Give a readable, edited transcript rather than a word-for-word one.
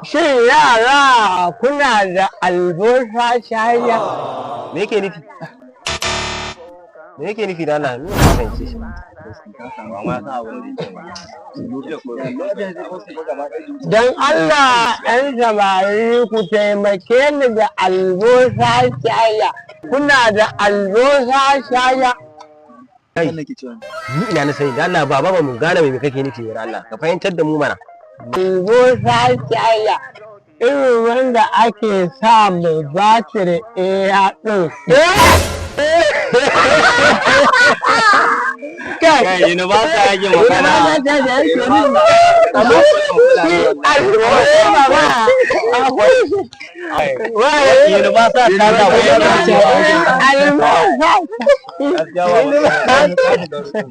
Shin yara kuna da albasa shaya? Me yake nufi? Me yake nufi da Allah? Ni ba fahimce shi. Don Allah ‘yan samari ku taimake ni da albasa shaya. Kuna da albasa shaya? Ni ina na sani da Allah baba, ba mu gane me kake nufi ba, da Allah ka fahimtar da mu mana. Albasa shaya. Irin wanda ake sa mai batir ɗaya ɗin. Kai, Kai, ba sa yake magana. Ba sa ta ga wani. Albasa.